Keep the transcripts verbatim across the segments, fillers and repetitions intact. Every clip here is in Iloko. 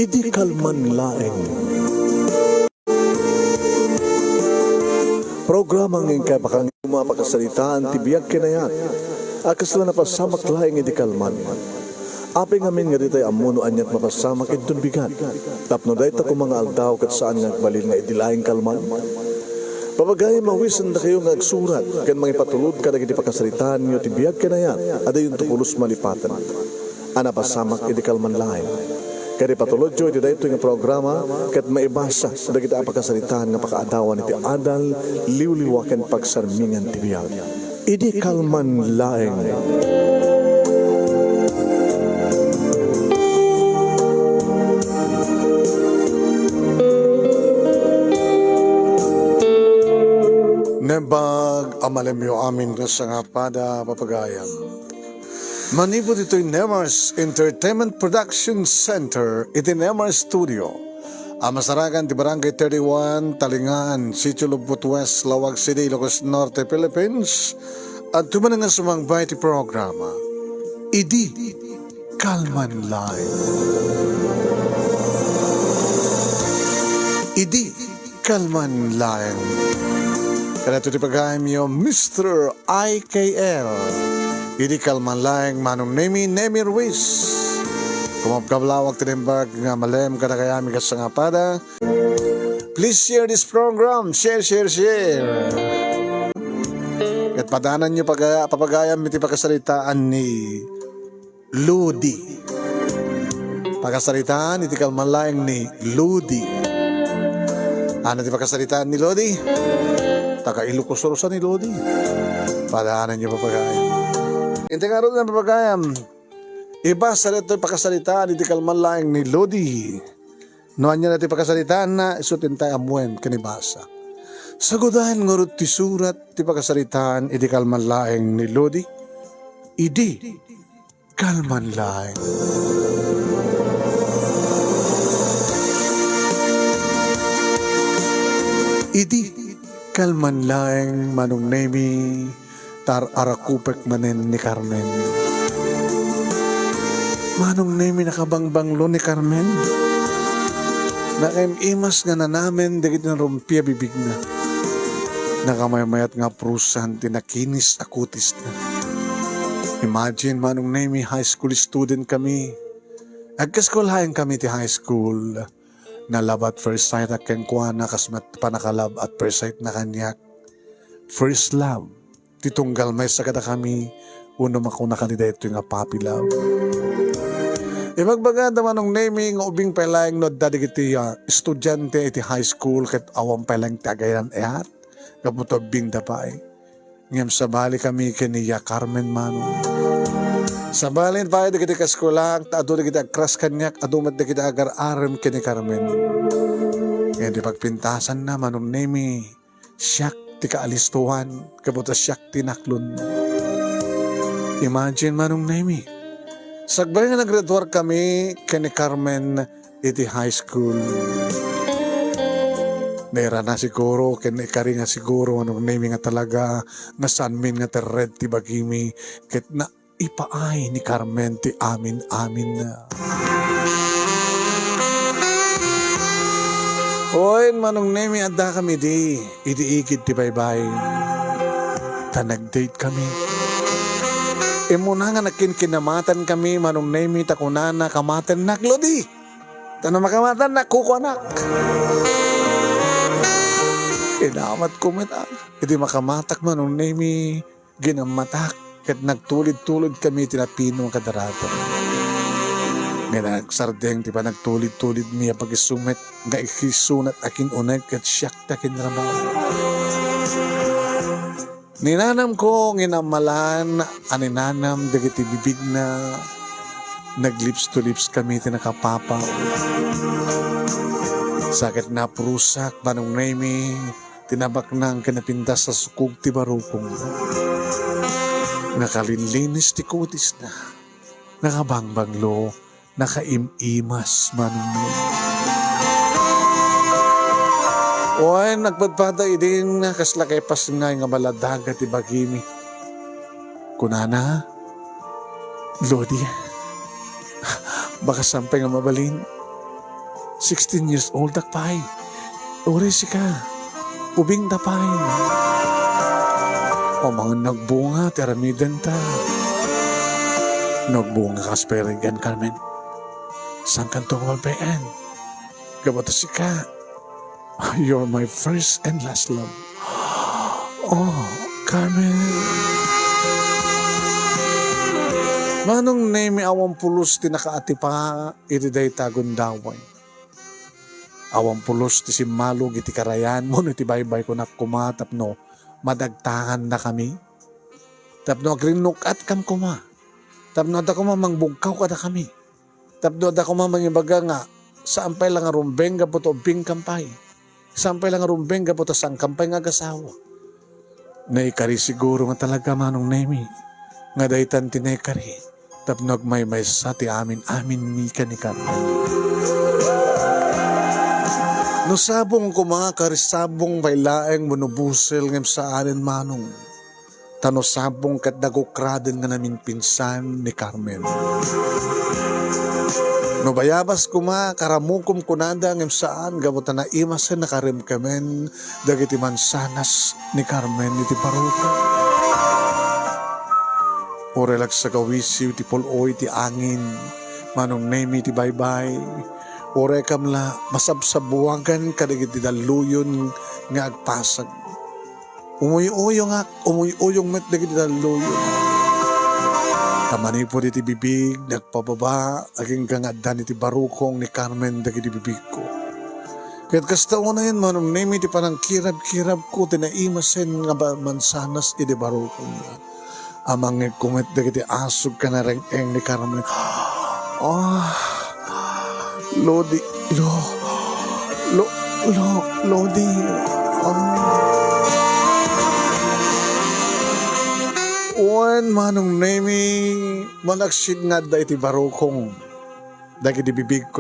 Idi kalman laeng. Programa nga inkay pakangayuma a pakasaritaan ti biag ken ayat a kasla napasamak laeng idi kalman. Apay ngamin nga ditay ammo no aniat mapasamak inton bigat, tapno dayta koma nga aldaw ket saan nga agbalin nga idi laeng kalman? Papagayam, awisendakayo nga agsurat ken mangipatulod kadagiti pakasaritaanyo ti biag ken ayat a diyonto pulos malipaten a napasamak idi kalman laeng. Ket ipatulodyo iti daytoy nga programa ket maibasa dagiti a pakasaritaan nga pakaadawan iti adal, liwliwa ken pagsarmingan ti biag. Idi kalman laeng. Naimbag a malemyo amin nga sangapada, papagayam. Manipud ditoy Nemars Entertainment Production Center iti Nemars Studio a masarakan ti Barangay thirty-one, Talingaan, Sitio Lubot West, Laoag City, Ilocos Norte, Philippines, adtoy manen nga sumangbay ti programa Idi Kalman Laeng. Idi Kalman Laeng. Kadagitoy ti pagayamyo, Mister I K L. Idi kalman laeng, Manong Nemi, Nemi Ruiz. Kumabkablawak ti naimbag nga malem kadagayami nga sangapada. Please share this program. Share, share, share. Ket padananyo paga-, papagayam iti pakasaritaan ni Lodi. Pakasaritaan iti kalman laeng ni Lodi. Ano ti pakasaritaan ni Lodi? Taga Ilocos Sur sa ni Lodi. Padaananyo, papagayam. Inti ngarud nga, papagayam, ibasa daytoy pakasaritaan iti kalman laeng ni Lodi. No ania ti pakasaritaanna, isu ti intay ammoen ken ibasa. Sagudayen ngarud ti surat ti pakasaritaan iti kalman laeng ni Lodi. Idi kalman laeng. Idi kalman laeng, Manong Nemi, tar-arakupek manen ni Carmen. Manong Nemi, nakabangbanglo ni Carmen. Nakaim-imas nga nanamen dagiti narumpi a bibigna. Nakamaymayat nga aprusan ti nakinis a kutisna. Imagine, Manong Nemi, high school student kami. Agkaskulaen kami ti high school. Na-love at first sight ak kenkuana, kas met pannaka-love at first sight na kaniak. First love ti tunggal maysa kadakami, uno, makunakami daytoy nga puppy love. Ibagbagada, Manong Nemi, nga ubing pay laeng no adda dagiti, ah, estudiante iti high school ket awan pay laeng ti agayan-ayat gapu ta ubbingda pay. Ngem sabali kami ken ni Ya Carmen, Manong. Sabali pay dagiti kaeskuelak, ta adu dagiti agkras kaniak, adu met dagiti agar-arem ken ni Carmen. Ngem ti pagpintasanna, Manong Nemi, siak ti kaalistoan, gapu ta siak ti naklon. Imagine, Manong Nemi, sakbay nga naggraduar kami ken ni Carmen iti high school. Nairana siguro ken naikaringa siguro, Manong Nemi, nga talaga nga saanmin nga terred ti bagimi ket na ipaay ni Carmen ti amin-aminna. Wen, Manong Nemi, addakami idi, idi igid ti baybay. Ta nag-date kami. Immuna nga nakinkinamatan kami, Manong Nemi, ta kunana, kamatennak, Lodi. Ta no makamatannak, kukuanak. Inamatko met, ah. Idi makamatak, Manong Nemi, ginammatak, ket nagtulid-tulid kami iti napino a kadaraton. Ngem nagsardeng ti panagtulid-tulidmi a pagisu met nga isunat a kin-uneg ket siak ti akinrabaw. Ni nanamko nga inammalan a ni nanam dagiti bibigna, nag-lips to lips kami ti nakapapa. Sa ket naprusak, Manong Nemi, ti nabaknang ken napintas a sukog ti barukong. Nakalinlinis ti kutisna. Nakabangbanglo, nakaim-imas, Manong Nemi. Wen, nagpadpada idin, kasla kay pasngay nga baladaga ti bagimi. Kunana, Lodi, baka saan pay nga mabalin. Sixteen years old ak pay. Uray sika, ubingta pay. Amangan nagbunga ti aramidenta. Nagbunga kas pay rigan, Carmen. Saankanto nga baybay-en? Gapu ta sika, you're my first and last love. Oh, Carmen. Manong Nemi, awan pulos ti nakaatipa iti dayta a gundaway. Awan pulos ti simmalog iti karayan wenno iti baybay, kunak koma, tapno madagtangandakami. Tapno agrinnuk-atkam koma. Tapno adda koma mangbugkaw kadakami. Tapno adda koma mangibaga nga, saan pay la nga rumbeng gapu ta ubingkam pay. Saan pay la nga rumbeng gapu ta saankam pay nga agasawa. Naikari siguro nga talaga, Manong Nemi, nga daytan ti naikari tapno agmaymaysa ti amin-aminmi ken ni Carmen. No sabong koma, karisabong pay laeng wenno busel ngem saanen, Manong. Ta no sabong ket dagokraden nga naminpinsan ni Carmen. No bayabas koma, karamukom kunada ngem saan, gapu ta naimasen a karemkemen dagiti mansanas ni Carmen iti barukong. Uray la agsagawisiw ti pul-oy ti angin, Manong Nemi, iti baybay. Uray kam la masabsabuagan kadagiti dalluyon nga agpasag. Umuy-uyongak, umuy-uyong met dagiti dalluyon. Ta manipud iti bibig, nagpababa, agingga nga addan iti barukong ni Carmen dagiti bibigko. Ket kasta unayen, Manong Nemi, ti panangkirab-kirabko ti naimasen nga ba-, mansanas idi barukongna. Amangngegko met dagiti asug ken nareng-eng ni Carmen. Ah, Lodi, Lo, Lo, Lo, Lodi. Ah. Wen, Manong Nemi, manaksid nga adda iti barukong dagiti bibigko.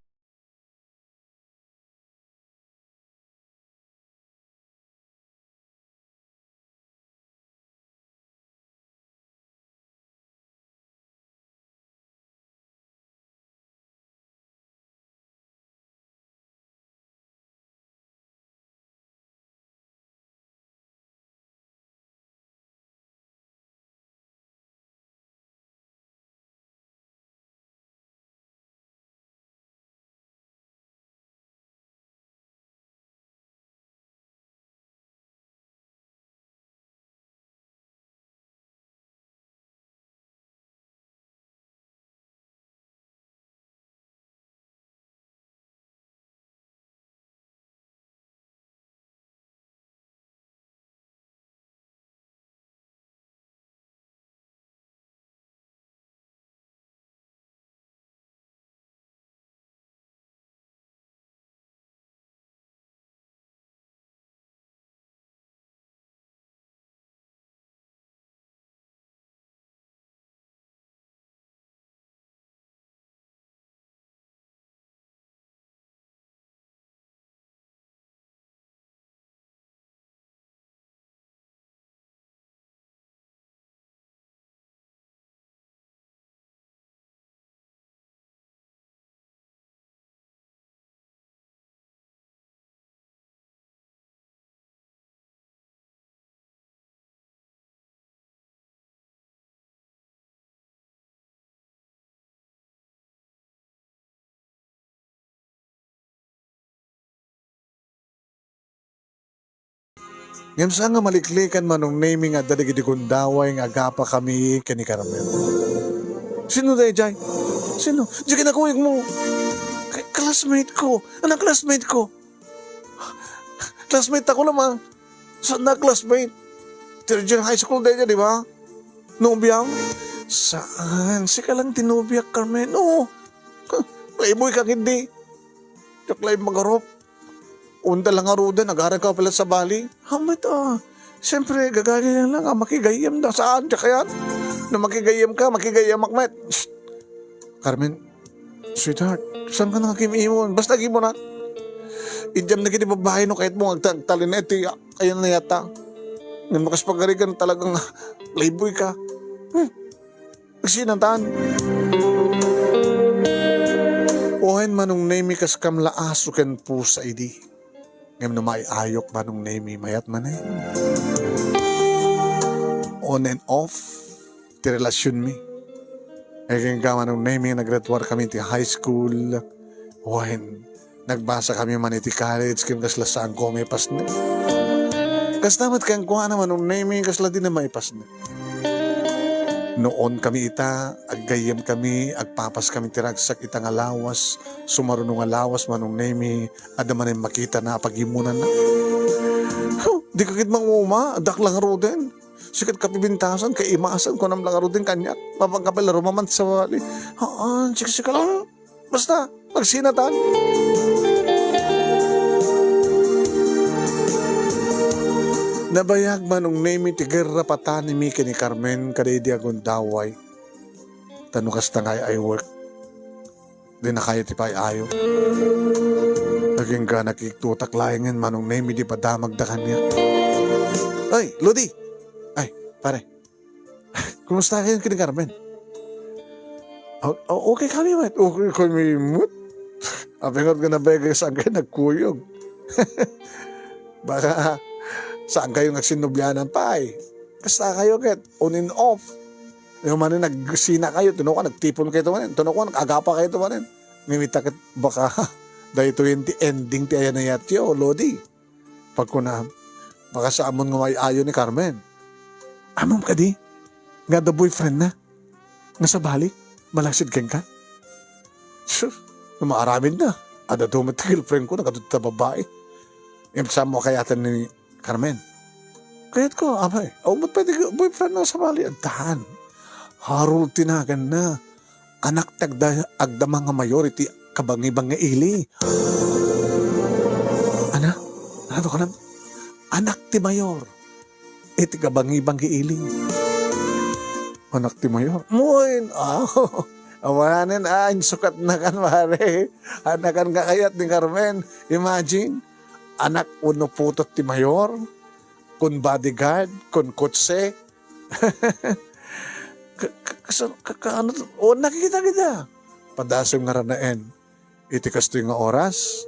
Ngem saan nga maliklikan, Manong Nemi, nga adda dagiti gundaway nga agapakami ken ni Carmen. Sino daydiay? Sino? Diay kinakuyogmo. Ka-, classmate ko. Anong classmate ko? Classmate ako lamang. Saan na classmate? Third year high school daydiay, di ba? Nobiam? Saan? Sika lang ti nobiak, Carmen. Oo. Playboy ka, hindi. Diak laeng magarop. Unta lang ngaruden, agarem ka pala sa bali. Hamet, ah. Siyempre, gagayyem lang, ah, makigayyem da. Saan, diak kayat? No makigayyem ka, makigayyemak met. Shh. Carmen, sweetheart, saan ka nangakimimon? Basta agimon, ah. Idiam na kiti babae, no, kayat mo, agta-, agtalin na iti, ah, ayan na yata. Nang makas pagarigan, talagang, ah, playboy ka. Hmm. Agsinatan. Wen, Manong Nemi, kas kam la aso ken pusa idi. Ngem no maay-ayok, Manong Nemi, mayat manen. On and off ti relasionmi. Ken ka, Manong Nemi, nag-graduar kami ti high school. Wen, nagbasa kami man iti college, ken kasla saanko a maipasnek. Kasta met kenkuana, Manong Nemi, kasla dina maipasnek. Noon kami ita, aggayyem kami, agpapas kami ti ragsak ita nga lawas, sumaruno nga lawas, Manong Nemi, adda manen makitana a pagimonana. Huh, dika ket manguma, addak la ngaruden. Sika ti kapibintasan, kaimasan, kunam la ngaruden kaniak. Mapagkapay la rumaman ti sabali. Haan, siksika lang. Basta, agsinatan. Nabayag, Manong Nemi, ti gerra patanimi ken ni Carmen kada idi agundaway. Ta no kasta nga ay-aywek, dina kayo ti pay-ayo. Agingga nakiktutak laengen, Manong Nemi, ti padamagda kaniak. Ay, Lodi! Ay, pare. Kumusta kayo ken ni Carmen? O-, o-, okay kami met. Okay kami met. Apay nga nabayag, saan kayo nagkuyog? Baka saan kayo nagsinublianan pay. Kasta kayo ket on and off. Yung manen nagsina kayo, tuno ka nagtipon kayo manen. Tuno ka nag-agapa kayo manen. Ngimita ket baka daytoy ti ending ti ayanayatyo, Lodi. Pagkunam, baka sa ammon nga maay-ayo ni Carmen. Ammom kadi nga adda boyfriendna nga sabali, malaksid kenka? Sus, no maaramidna, adda met ti girlfriendko, nagadu ta babai. Ngem saan mo a kayatan ni Carmen? Kayatko, apay. Awan met pay ti boyfriendna nga sabali, addan. Harold ti naganna. Anak ti agda-, agdama nga mayor iti kabangibang nga ili. Ana? Ano ka na? Anak ti mayor iti kabangibang nga ili. Anak ti mayor? Muin, ah, awanen, ah, insukatnakan, pare. Anakan nga kayat ni Carmen. Imagine, anak wenno putot ti mayor, kun bodyguard, kun kotse, Ka-, ka-, kasa-, ka-, ka-, ano to? O, nakikita kita. Padasem nga ranaen. Iti kastoy nga oras,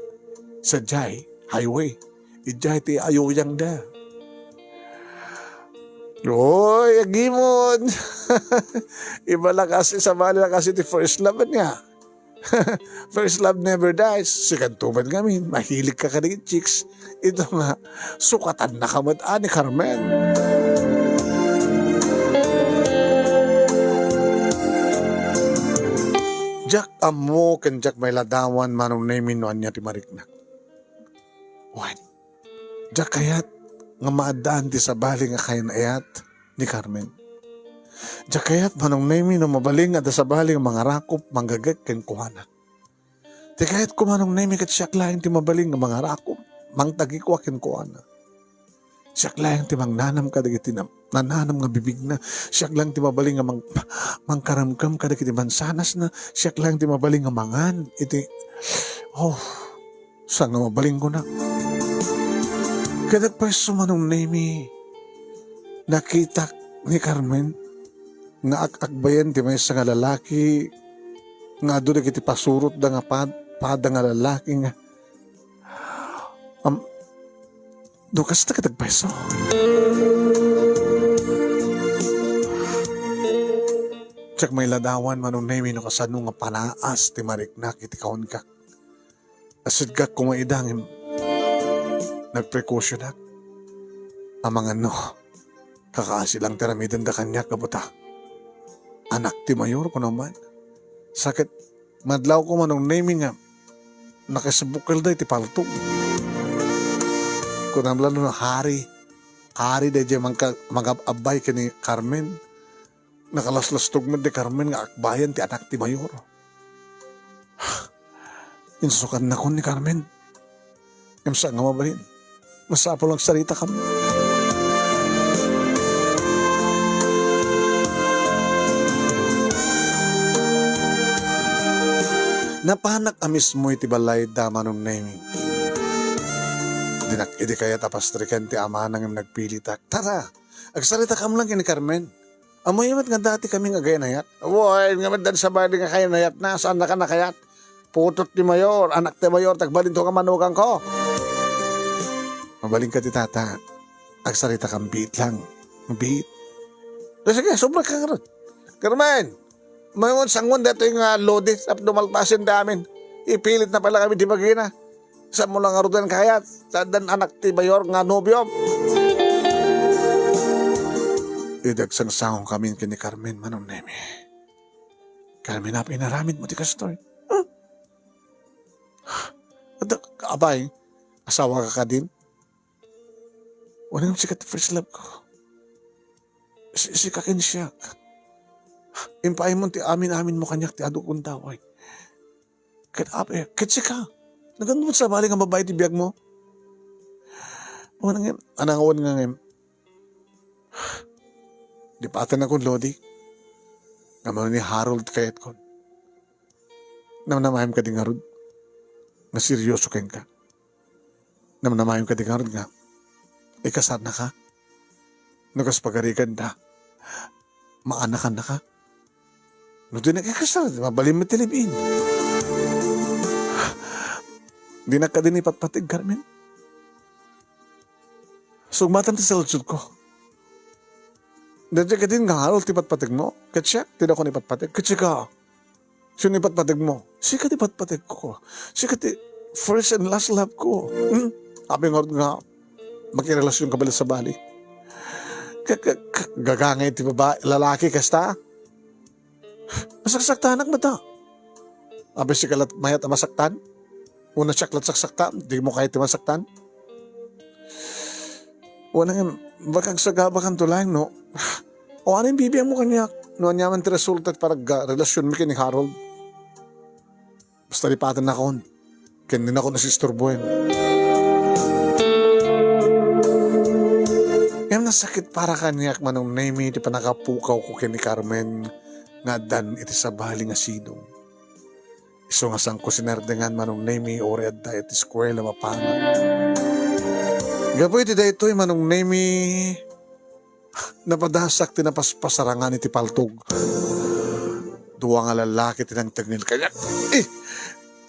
sadiay, highway. Idiay ti ayuyangda. Oy, agimon! Iba la kasi, sabali la kasi ti first love niya. First love never dies. Sikanto met ngamin, mahilig ka kadagiti chicks. Ito nga, sukatannaka met a ni Carmen. Diak ammo ken diak mailadawan, Manong Nemi, no ania ti mariknak. Wen, diak kayat nga maaddaan ti sabali nga kayan-ayat ni Carmen. Diak kayat, Manong Nemi, no mabalin nga adda sabali nga mangarakop, manggagek kenkuana. Ti kayatko, Manong Nemi, ket siak laeng ti mabalin nga mangarakop, mangtagikua kenkuana. Siak laeng ti mangnanam kadagiti nam-, nananam nga bibigna. Siak laeng ti mabalin nga mang-, mangkaremkem kadagiti mansanasna. Siak laeng ti mabalin nga mangan iti, oh, saan nga mabalinko na. Ket agpayso, Manong Nemi, nakitak ni Carmen nga ak-akbayan ti maysa nga lalaki nga adu dagiti pasurotda nga pad-, pada nga lalaki nga, am, do kasta ket agpayso. Diak mailadawan, Manong Nemi, no kasano nga panaas ti mariknak iti kaunka. Asidgak koma ida ngem nagprekusionak. Amangan no, kakaasi lang ti aramidenda kaniak gapu ta anak ti mayor, kunam man. Sa ket madlawko, Manong Nemi, nga nakisbukelda iti paltog. Kunam la no hari, hari daydiay mangka-, mangab-abbay ken ni Carmen. Nakalaslastog met ni Carmen nga akbayan ti anak ti mayor. Insukannakon ni Carmen. Ngem saan nga mabalin. Masapul nga agsaritakam. Napanak a mismo iti balay da Manong Nemi. Dinak idi kayat a pastriken ti amana ngem nagpilitak. Tara, agsaritakam lang ken ni Carmen. Ammoyo met nga dati kami nga agayan-ayat. Wen, nga met dan sabali nga kayan-ayatna, saannaka nakayat. Putot ti mayor, anak ti mayor, ti agbalinto nga manugangko. Mabalin kadi, tata. Agsarita kan biit lang. Biit. Eh, sige, sobra ka ngarud. Carmen, mayungon sanguan daytoy nga Lodi, tapno malpasen ti amin. Ipilit na pala kami ti bagina. Saan mo lang ngaruden kayat? Saan dan anak ti mayor nga nobiom? Idi agsangsango kami ken ni Carmen, Manong Nemi. Carmen, apay inaramid mo ti kastoy? Huh? Adda, apay, asawa ka kadin? Wen, sika ti first love ko. Si-, sika ken siak. Impaaymo ti amin-amin mo kaniak ti adu ko gundaway. Ket apay, ket sika? Naganmo sabali nga babai ti biag mo? Wen, ngem, anang wen nga ngem. Di paten ako, Lodi. Nga mano ni Harold kayatkon. Namnamaem kadi ngarud nga seryoso kenka? Namnamaem kadi ngarud nga ikasarnaka? No kas pagarigan da, maanakannaka? No di nakikasar, mabalin met ti live-in. Dinak kadi ni patpateg, Carmen. Sugmatan ti saludsodko. Daytoy kadin nga Harold ti patpategmo? Ket siak, ti dakon ipatpateg. Ket sika, sino ipatpategmo? Sika ti patpategko. Sika ti first and last love ko. Hmm? Apay ngarud nga makirelasionka balet sabali? Ka-, ka-, ka-, gagangay ti babae, lalaki kasta? Masaksaktanak met a. Apay sika lat mayat a masaktan? Wenno siak lat saksaktam, dimo kayat ti masaktan? Wen, ngem, baka agsagabakanto laeng, no? O, ania bibiangmo kaniak no aniaman ti resulta ti paragrelasyon mi ken ni Harold? Basta di paten nakon, ken di nakon asistorbuen. Ngem nasakit para kaniak, Manong Nemi, ti pannakapukawko ken ni Carmen nga addan iti sabali nga sidong. Isu nga saanko sinardengan, Manong Nemi, uray adda iti eskuela mapanak. Gapu iti daytoy, Manong Nemi, napadasak ti napaspasarangan iti paltog. Dua nga lalaki ti nangtengngel kaniak. Eh!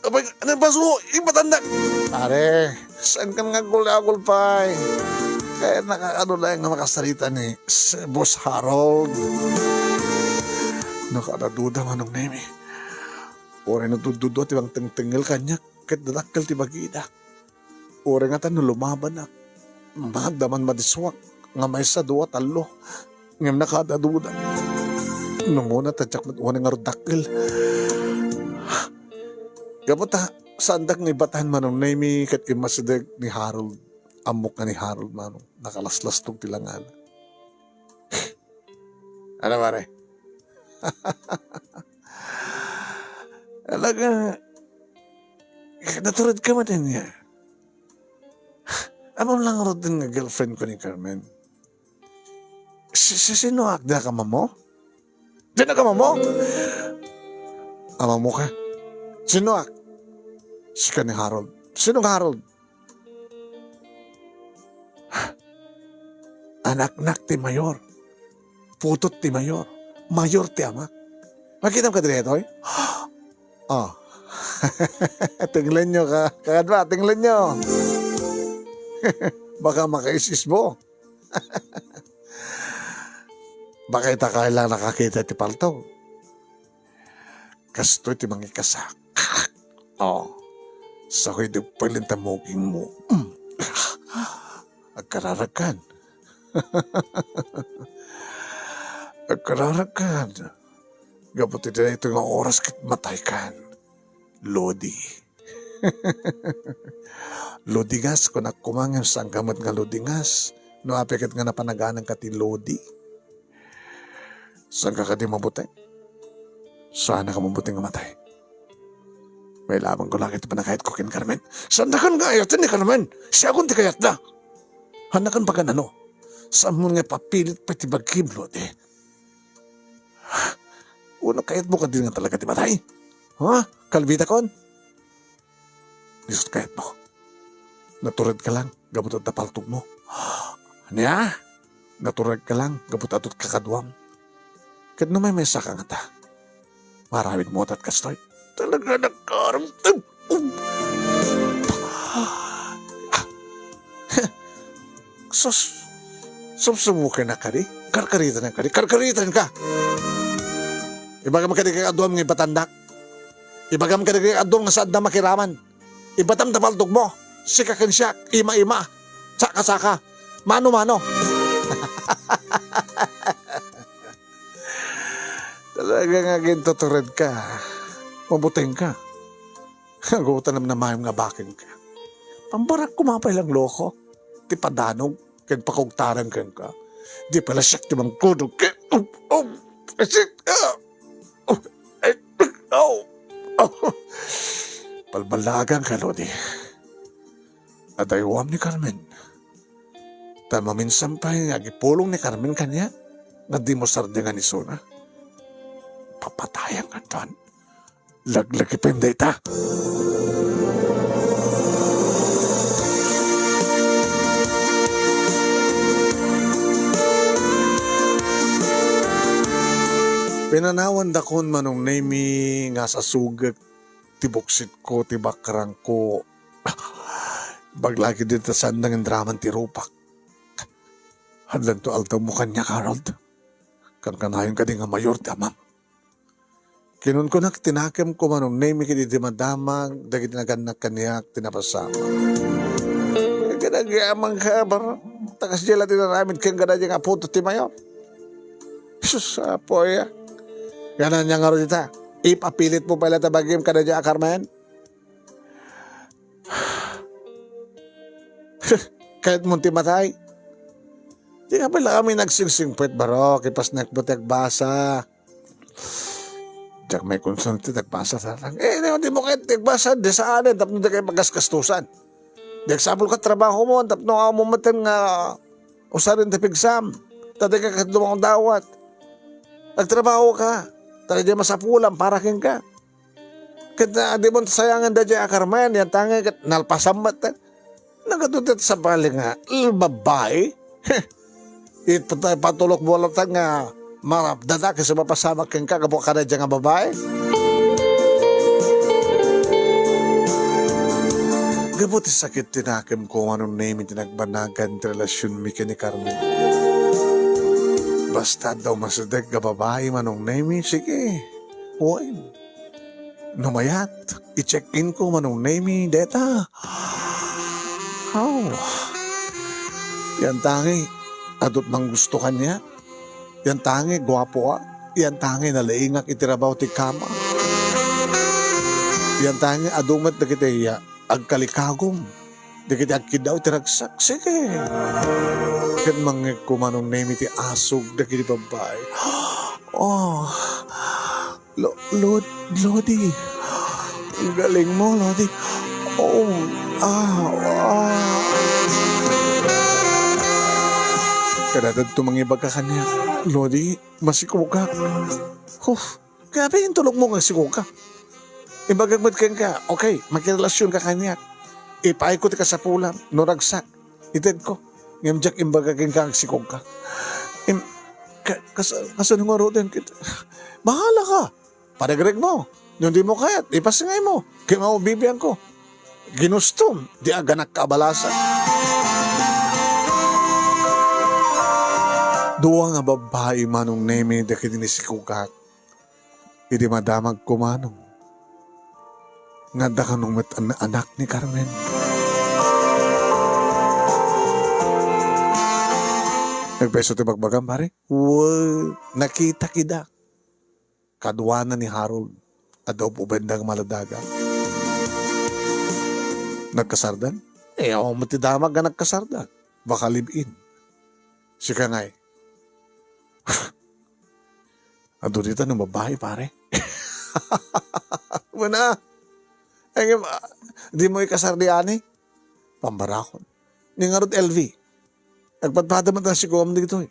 Apay, ano ba so? Ipatandak! Pare, saan ka nga agul-agul, pay? Kayatnaka adu laeng nga makasarita ni s-, Boss Harold. Nakadaduda, Manong Nemi. Uray no dududo ti mangtengtengngel kaniak, ket dadakkel ti bagida. Uray ngata no lumabanak, maadda man madisuak nga maysa, dua, tallo. Ngem nakadaduda. Numuna ta diak met unay ngarud dakkel. Gapu ta, saandak nga ibatan, Manong Nemi, ket immasideg ni Harold. Ammok nga ni Harold, Manong, nakalaslastog ti langana. Ano, pare? Talaga, natured ka man niya. Amam lang rod nga girlfriend ko ni Carmen. Si, si, sinoak, di ka amam mo? Di ka amam mo? Amam mo ka? Sinoak? Sika ni Harold. Sino nga Harold? Anaknak ti mayor. Putot ti mayor. Mayor ti amak. Makitam ka diri, Toy? Ah. Tinglenyo ka. Kakadwa, tinglenyo. Baka makaisis mo. Baka ita ka lang nakakita ti paltog. Kastoy ti mangikasak. Oh. Sakoy di paglinta muging mo. Mm. Agkararagkan. Agkararagkan. Gapu ti daytoy nga oras ket mataykan. Lodi. Lodingas, kunak koma ngem saanka met nga lodingas. No apay ket nga napanagananka ti lodi. Saanka kadi mabuteng? Saanka mabuteng nga matay? Mailabanko laeng ti panagayatko ken Carmen. Saandakan nga ayaten ni Carmen. Siakon ti kayatna. Hannakan pagan ano? Saanmo nga ipapilit pay ti bagim, Lodi? Wenno kayatmo kadi nga talaga ti matay? Ha? Kalbitakon? Isut' kayatmo. Natured ka lang gapu ta adda paltogmo. Ania? Natured ka lang gapu ta adda kakaduam. Ket no maymaysa ka ngata, maaramid mo ket kastoy. Talaga nagkaram. Sus, sumsumoken kadi? Karkaritan kadi? Karkaritan ka! Ibagam kadi nga aduam nga ibatandak? Ibagam kadi nga aduam nga saanda makiraman? Ibatam ta paltogmo, sika ken siak, ima-ima, saka-saka, mano-mano. Talaga nga agintutured ka. Mabuteng ka. Agutan namnamaem nga baken ka. Pambarak koma pay lang loko. Ti padanog ken pakugtaran kenka. Di pala siak ti mangkudog ken, um, um, asit, ah, um, ay, oh, oh. Palbalagan ka, Lodi. Adaywam ni Carmen. Ta maminsan pay nga agipulong ni Carmen kaniak, nga di mo sardengan isuna. Papatayan ka, Don. Laglagipem dayta. Pinanawandakon, Manong Nemi, nga sasugek ti buksitko, ti bakrangko. Baglagi dita saan nga inraman ti rupak. Hadlanto altawmo kaniak, Harold. Kankanayon kadi nga mayor ti amam. Kinunkunak ti nakemko, Manong Nemi, ket idi madamag dagiti nagannak kaniak ti napasamak. Kadagyaman ka, baro. Ta kasdiay la ti inaramid ken kadagiti nga puto ti mayor. Sus, apo aya. Ngana ania ngarud ita? Ipapilitmo pay la ta bagim kadagiti a Carmen? Kayatmo ti matay? Di ka pala kami nagsingsingpet, baro. Ipasnek mo ti agbasa. Diak maikunsunto ti agbasa, tatang. Eh, di, di mo kayat ti agbasa, di saan, eh, tapno di kayo pagaskastusan. Di agsapul ka trabaho mo, tapno amo meten nga usaren ti pigsam. Ta di ka kadumang dawat. Agtrabaho ka. Ta di masapulan para kenka. Ket, ah, di mo sayangan daydiay a Carmen, yan tangay ket nalpasan met. Nagadu ti sabali nga, l-, babai? Heh. It-, patay patulok mo lang nga marapdada kasi mapasamak kenka gapu kadaydiay nga babai. Gapu ti sakit ti nakemko, Manong Nemi, ti nagbanagan ti relasionmi ken ni Carmen. Basta adda umasideg nga babai, Manong Nemi, sige. Wen. No mayat, i-check-in ko, Manong Nemi, deta. Aw. Yan tangay, adut manggusto kaniak. Yan tangay, guapo, ah. Yan tangay, nalaingak iti rabaw ti kama. Yan tangay, adu met dagiti, ah, agkalikagum. Dagiti agkiddaw iti ragsak, sige. Ket mangngegko, Manong Nemi, ti asug dagiti babbai. Oh, Lo-, Lod-, Lodi. Ang galing mo, Lodi. Oh, ah, ah. Kadadagto mangibaga kaniak, Lodi, masikogak. Huh. Grabe yung tulog mo nga siguro ka. Imbagak met kenka, okay, makirelasyon ka kaniak. Ipaay ko ti kasapulam, no ragsak, ited ko. Ngem diak imbagak kenka nga siguro ka. Im-, ka-, kas-, kasano nga roden kita? Bahala ka. Paregreg mo. No di mo kayat, ipasngay mo. Kaya maubibian ko. Ginustom, di aganak ka abalasan. Dua nga babbai, Manong Nemi, dagiti ni sikugak. Idi madamag ko, Manong, nga adda kano met an-, anak ni Carmen. Nagpayso ti bagbagam, pare? Wa, nakita kida. Kaduana ni Harold, adda ub-ubenda nga maladaga. Nagkasardan? Eh, awan met ti damag nga nagkasardan. Baka live-in. Sika ngay. Adu dita no babae, pare. Muna. Ay, nga, ah, di mo ikasar di ani? Pambarakon. Ni ngarud, L V. Agpadpada man ta sigom ditoy.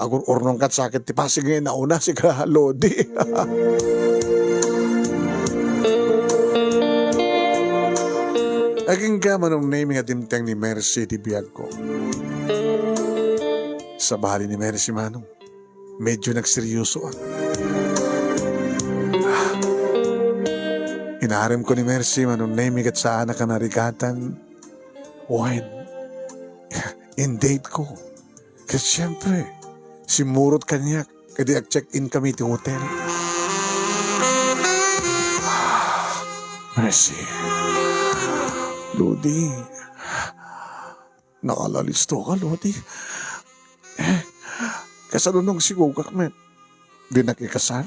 Agur-urnong kat sakit ti Pasig nga inauna, sika Lodi. Agingga Manong Nemi nga dimteng ni Mercy ti biagko. Sabali ni Mercy, Manong. Medyo nagseryoso, ah. Naarem ko ni Mercy, Manong Nemy, ket saanak a narigatan. Wen, in-date ko. Ket siempre, simmurot kaniak, ket di ag-check-in kami ti hotel. Mercy. Lodi. Nakalalisto ka, Lodi. Eh, kasano nung sigugak met? Dinak ikasal?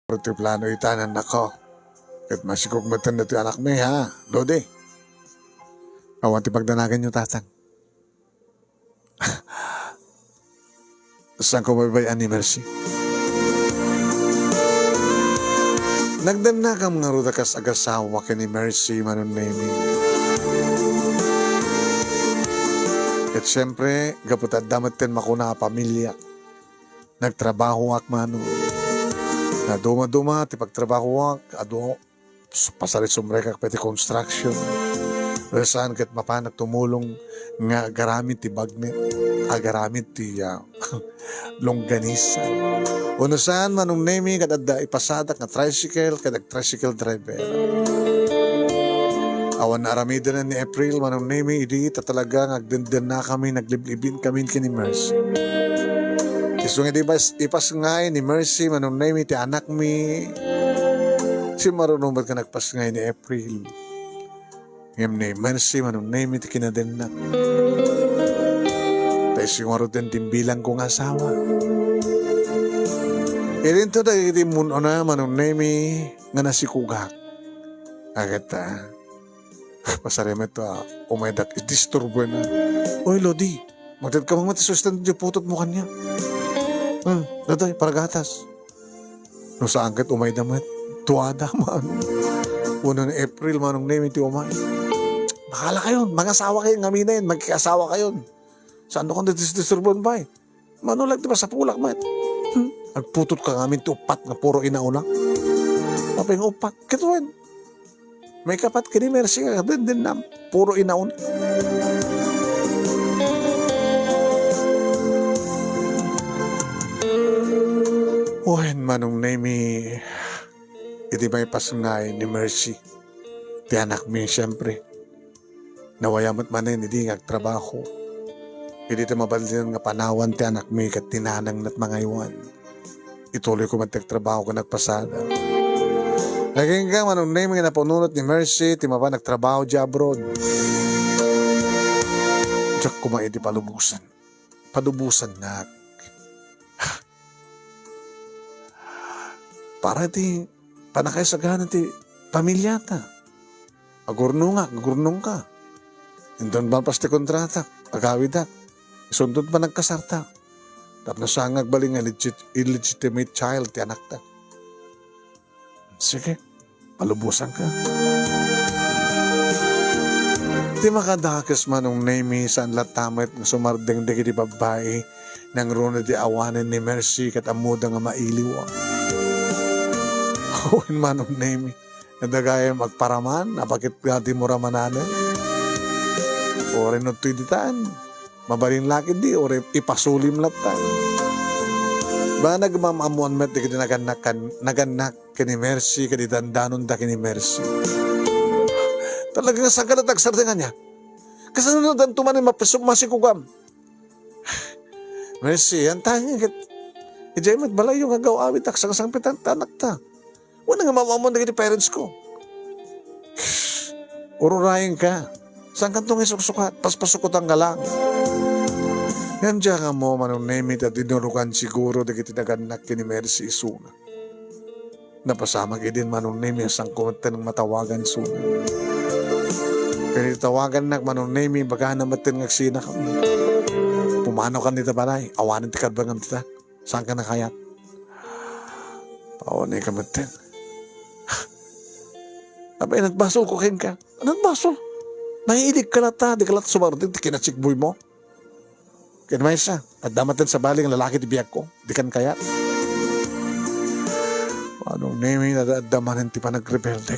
Pero ti plano ita, nannako. Ket masikog metten datoy anakmi, ha, Lodi? Awan ti pagdanaganyo, Tatang. Saanko mabaybay-an ni Mercy? Nagdannakam ngarud a kas agasawa ken ni Mercy, Manong Nemy. Ket siempre, gapu ta adda metten makuna a pamiliak. Nagtrabahoak, Manong. Nadumaduma ti pagtrabahoak, adu-, pasarisumrekak pay ti construction. Wen saan ket mapanak tumulong nga agaramid ti bagnet, agaramid ti, ah, longganisa. Wenno saan, Manong Nemy, ket adda ipasadak nga tricycle, ket ag-tricycle driver. Awan naaramiden ni April, Manong Nemy, idi ta talaga nga agdendennakami, nagliblibin kami ken ni Mercy. Isu nga idi pas-, ipasngay ni Mercy, Manong Nemy, ti anakmi, simmaruno met nga nagpasngay ni April. Ngem ni Mercy, Manong Nemy, ti kinadennak. Ta isu ngaruden ti imbilangko nga asawa. Idinto dagiti immun-ona, Manong Nemy, nga nasikugak. Agat, ah, pasarimet, ah, umaydak, idisturbo na. Oy, Lodi, magtedka man ti sustento ti putotmo kaniak. Hmm, datoy, paragatas. No saan ket umayda met, tuada man. Wenno ni April, Manong Nemy, ti umay. Bahala kayon, mangasawa kayon, ngaminen, magkikasawa kayon. Saanko nga dis-, disturboen pay? Mano lang ti masapulak met. Hmm? Agputotka ngamin ti uppat nga puro inauna. Apay nga uppat? Ket wen, maikapat ken ni Mercy nga kadendennam. Puro inauna. Wen, Manong Nemy, idi maipasngay ni Mercy ti anakmi, siempre, nawaya met manen idi nga agtrabaho. Idi ti mabalinen nga panawan ti anakmi ket ti nanangna ti mangaywan, ituloyko met ti agtrabaho ken agpasada. Agingga, Manong Nemy, nga napanunot ni Mercy ti mapan agtrabaho di abroad. Diak koma idi palubosan. Palubosannak. Para ti pannakaisagana ti pamiliata. Agurnongak, agurnongka. Inton malpas ti kontratak, agawidak. Isunto ti panagkasarta. Tapno saan nga agbalin nga legit-, illegitimate child ti anakta. Sige, palubosanka. Ti makadakes, Manong Nemy, saan latta met nga sumardeng dagiti babbai, nangruna ti awanen ni Mercy ket ammoda nga mailiw. Wen, Manong Nemy, adda gayam agparaman, apakit nga ti mura mananen. Uray no toy ditan, mabalin la ketdi, uray ipasulim latta. Banag mam-ammoan met dagiti nagannak kan-, nagannak ken ni Mercy, ket idandanonda ken ni Mercy. Talaga nga saan ka natagsardeng ania? Kasano danto manen mapis-, masikugam? Mercy, antangin ket idiay met balayyo nga agaw-awid, agsangsangitan ti anakta. Wen nga mam-ammoan dagiti parents ko. Ururayenka. Saan kanto nga isuksukat? Paspasukotanka lang. Ngem diak ammo, Manong Nemy, ta dinurogan siguro dagiti nagannak ken ni Mercy isuna. Napasamak idin, Manong Nemy, a saanko metten nga matawagan isuna. Ken iti tawagannak, Manong Nemy, ibagana metten nga agsinakami. Pumanokan dita balay, awanen ti karbengam dita. Saanka nakayat? Paunayka metten. Apay, nagbasolko kenka. Nagbasolka. Naiidigka latta, dika latta sumardeng ti kinatsikboymo. Ken maysa, adda met ti sabali nga lalaki ti biagko, dikan kayat. Manong Nemy, adda manen ti panagrebeldek.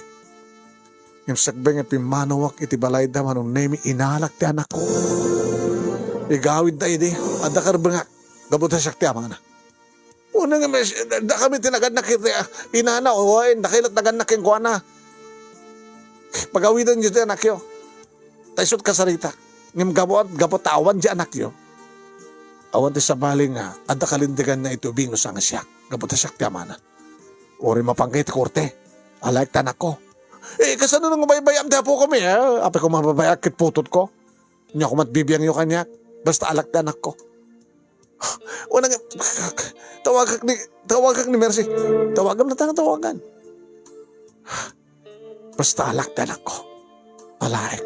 Ngem sakbay nga pimmanawak iti balayda, Manong Nemy, inalak ti anakko. Igawidda idi, adda karbengak, gapu ta siak ti amana. Unay nga mes-, dakami ti nagannak iti, ah, inana, o, wen, dakami la't nagannak kenkuana. Pagawidanyo ti anakyo. Ta isu ti kasaritak. Ngem gapu, gapu ta awan ti anakyo, awan ti sabali nga adda kalinteganna iti ubing no saan nga siak, gapu ta siak ti amana. Uray mapanka iti korte, alaek ti anakko. Eh, kasano nga baybay-am ti apokami, eh? Apay ko mababayak ket putotko? Ania koma ti bibiangyo kaniak? Basta alaek ti anakko. Wen nga, tawagak ni, tawagak ni Mercy. Tawagam latta nga tawagan. Basta alaek ti anakko. Alaek.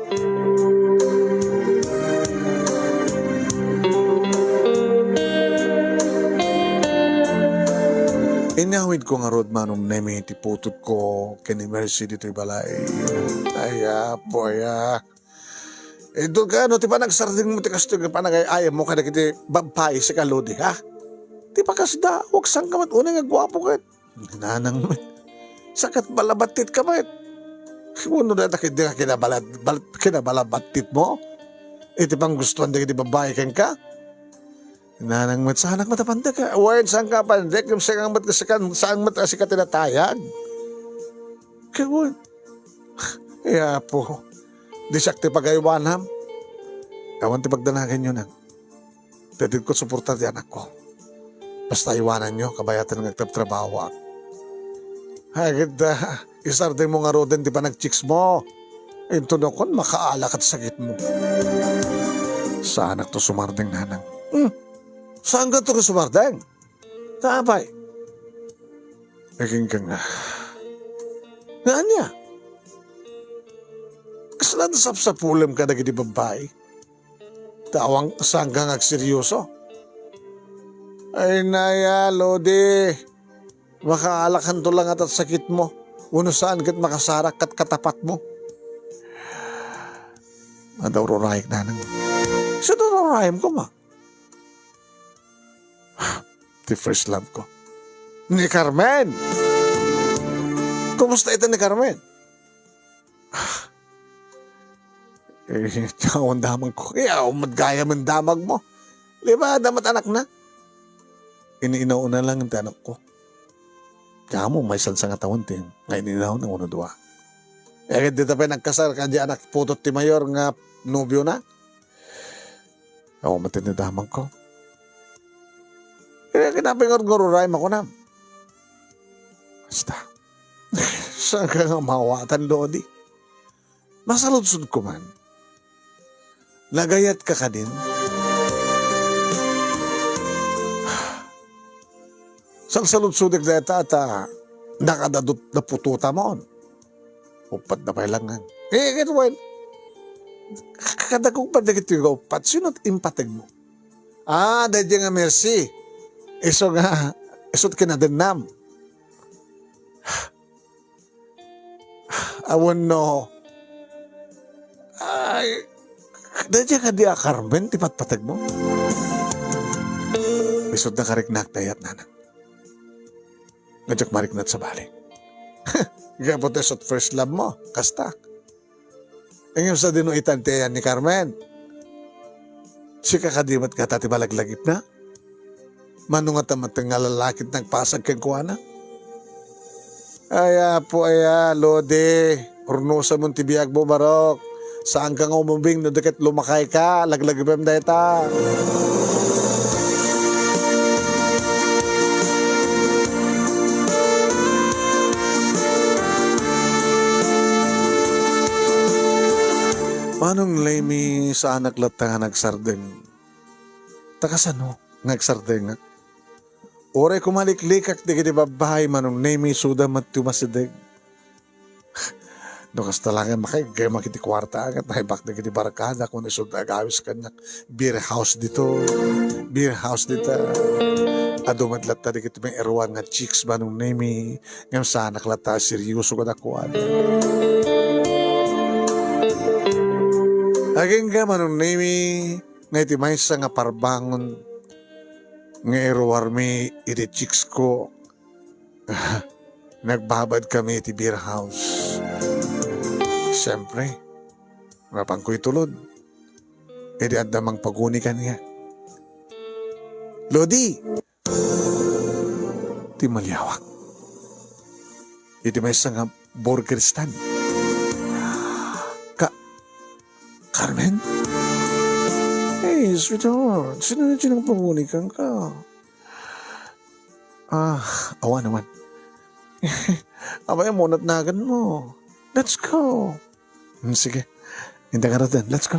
Inyawidko ngarud, Manong Nemy, ti putotko ken ni Mercy ditoy balay. Ay, apo, aya. Inton kano ti panagsardengmo ti kastoy nga panagay-ayammo kadagiti babbai, sika Lodi, ha? Ti pakasda, agsanka met unay nga guapo ket. Nanang met. Saan ket balabattitka met. Wenno dayta ketdi nga kinabala-, bal-, kinabalabattitmo iti panggustuan dagiti babbai kenka? Nanang met, saanak met a pandek, ha? Wen, saanka a pandek, ngem sika met, sika, saan met a sika ti natayag? Ket wen, ay, Apo, di siak ti pagaywanam. Awan ti pagdanaganyo, nang. Ti diko suporta ti anakko. Basta aywananyo, kabayatan nga agtrabtrabahoak. Ay, ket, ah, isardengmo ngaruden ti panagchiksmo. Inton no, kun makaala ket sakitmo. Saanak to sumardeng, nanang. Hmm. Saanka to sumardeng? Ta apay? Agingga nga. Nga ania? Kasla sapsapulem kadagiti babbai? Ta awan, saanka nga agseryoso? Ay, naya, Lodi. Makaalakanto la nga ta sakitmo. Wenno saan ket makasarak ket katapatmo. Adda ururayek, nanang. Sino ururayem koma? Ti first love ko. Ni Carmen! Kumusta ita ni Carmen? Eh, awan damagko. Eh, awan met gayam damagmo. Di ba, adda met anakna? Ini-inaw-una lang ti anakko. Kamo, maysa nga tawen ti nga ini-inaw na uno dua. Eh, dita pay nagkasar, kadi anak putot ti mayor nga nobiona. Awan met ni damagko. Eh, kinapay nga ururayem a kunam. Basta. Saanka nga mawatan, Lodi? Masaludsodko man. Nagayatka kadin? Salsaludsodek dayta ta nakadadut-, naputotamon. Uppat na pay lang ngan. Eh, ket wen, kadagko pay dagiti nga uppat. Sino ti impategmo? Ah, daydiay nga Mercy. Isu nga, isu't kinadennam. Awan no. Ay, daydiay kadi a Carmen ti patpategmo? Isu't nakariknak dayat, nanang. Nga diak mariknat sabali. Gapu ta isu't first love mo, kasta. Ngem sadino itan ti ayan ni Carmen? Sika kadi met ngata ti malaglagipna? Mano ngata met nga lalaki ti nagpasag kenkuana? Ay, Apo, aya, Lodi, urnosamon ti biagmo, barok. Saanka nga umubing no di ket lumakayka, laglagipem dayta. Manong Lemmy, saanak latta nga nagsardeng. Ta kasano nga agsardengak? Uray ko maliklikak dagiti babbai, Manong Nemi, isuda met ti umasideg. No kasta laeng, makaiggem iti kuarta, ket naibak dagiti barkada, kun isuda agawis kaniak, beer house dito, beer house dita. Adu met latta dagiti mairuar nga chicks, Manong Nemi, ngem saanak latta a seryoso kadakuada. Agingga, Manong Nemi, nga iti maysa nga parbangon nga iruarmi iti chicks ko, nagbabaad kami iti beer house. Siyempre, napanko itulod. Idi adda mangpaguni kaniak. Lodi! Ti maliawak. Iti maysa nga burger stand. Ka-, Carmen? Hey, sweetheart, sino na tinang pangunikan ka? Ah, awan, awan. Abay, munat nagan mo. Let's go. Hmm, sige. Inda ka ratan. Let's go.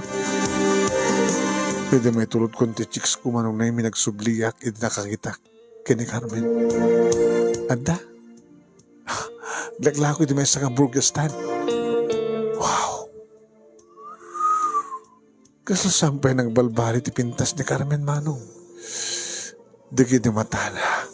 Pwede may tulod ko ti chicks ko, Manong Nemi, nagsubliak, idi nakakitak ken ni Carmen. Adda. Laklako iti maysa nga burger stand. Wow! Kasla saan pay nagbalbali ti pintas ni Carmen, Manong. Dagiti matana.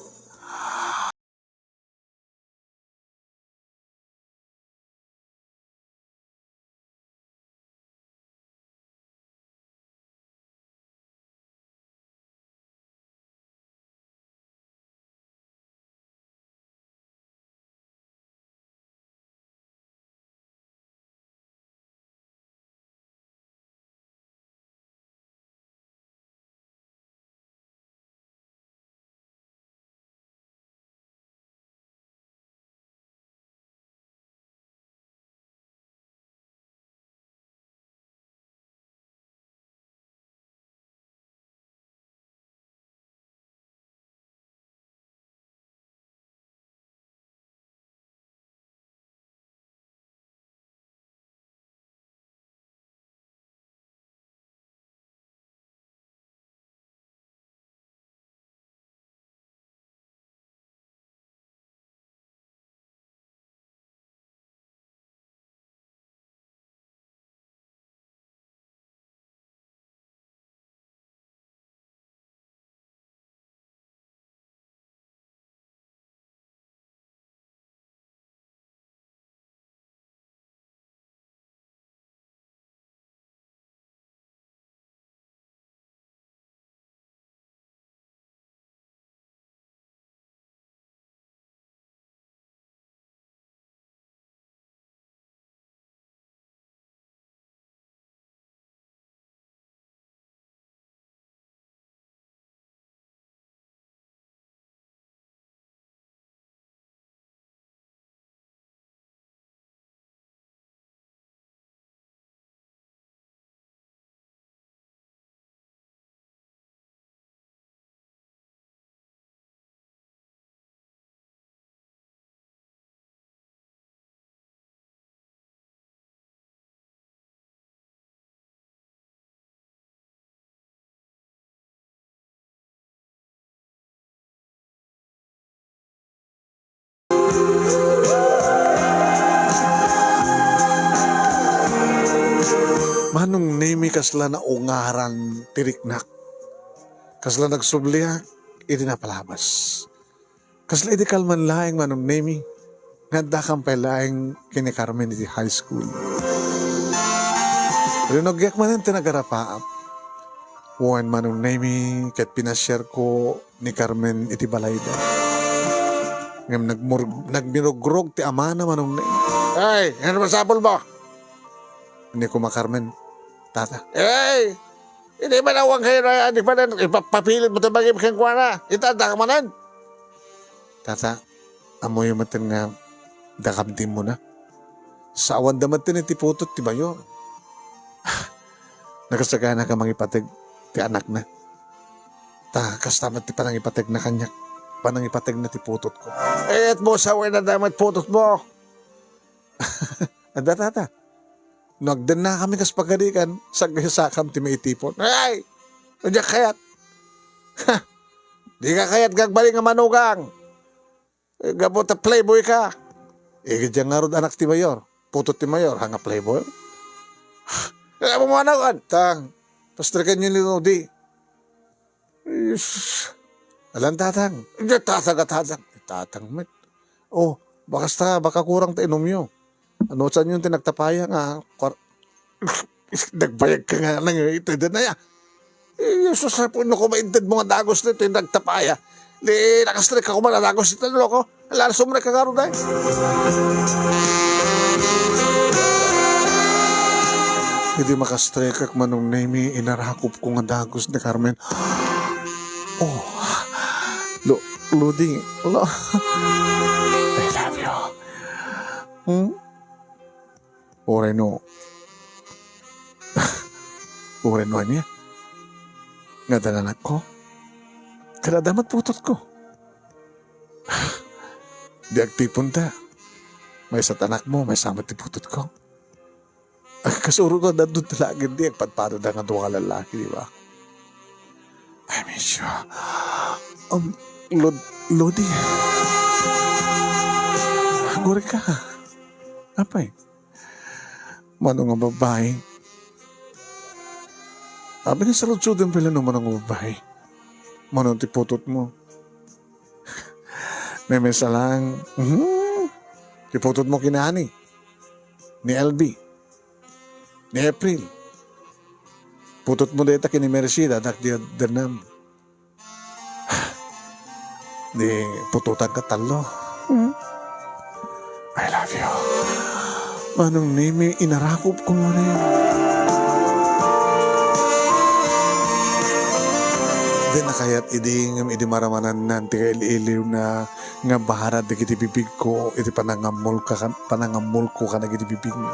Manong Nemi, kasla naungaran ti riknak. Kasla nagsubliak iti napalabas. Kasla idi kalman laeng, Manong Nemi, nga addakam pay laeng ken ni Carmen iti high school. Rinugyak manen ti nagarapaap. Wen, Manong Nemi, ket pinasiarko ni Carmen iti balayda. Ngem nagmur-, nagmirugrog ti amana, Manong Nemi. "Ay, ano masapulmo?" Ni kuma Carmen, "Tata." "Ay, hindi man awang kayo na, di ba na ipapapilit mo tabagi kenkuana? Itanda ka manen." "Tata, ammoyo metten nga dakam ti immuna. Sawanda metten iti putot ti mayor. Nakasagana ka mangipateg ti anakna. Ta kasta met ti panangipategna kaniak, panangipategna ti putotko." "Eh, et mo sawen a damet putotmo?" "Adda, tata. No agdennakami kas pagadikan, saggasakam ti maitipon." "Ay! Diak kayat. Ha! Di ka kayat nga agbalin nga manugang. Eh, gapu ta playboy ka." "Eh, diak ngarud anak ti mayor. Putot ti mayor, ha, nga playboy?" "Eh, amo mo anak, antang. Pastrikan niyo ni Rudy." "Is, alan tatang." "Diak tatang a tatang." "Tatang met. Oh, bakas ta, baka kurang ta inumyo. Ano, saan yun ti nagtapaya nga kar-, nagbayag ka nga nang ito din na ya? Eh, Jesus, no, kung maintad mo nga dagos na ito yung nagtapaya. Di, nakastrek ka kuman na dagos ito, loko. Alam, sumrek ka nga ron, eh." Idi makastrekak, Manong Nemi, inarakop ko nga dagos ni Carmen. "Oh, Lo-, Lodi, lo-, I love you." Hmm? Uray no, uray no ania? Nga dananakko? Kada damat putotko. Di agtipon ta. Maysa ti anakmo, maysa met ti putotko. Agkasuro ta dadto ti lagid di agpadpadada nga dua nga lallaki, di ba? I miss you. Um, Lod-, Lodi. Agurek ka. Apay? Mano nga babai? Abi nga saludsuden pala no mano nga babai. Mano ti putot mo? Memes a lang. Mhm. Ti putot mo kinani. Ni L B. Ni April. Putot mo dayta ken ni Mercy, dadak di dernam. Di putotan ka tallo. Hmm? I love you. Manong Nemi, inarakop ko mo rin. Di na kayat idi ngem idi maramanannan ti kail-iliw na nga barad dagiti bibigko iti panangammolka kan-, panangammolko kadagiti bibigna.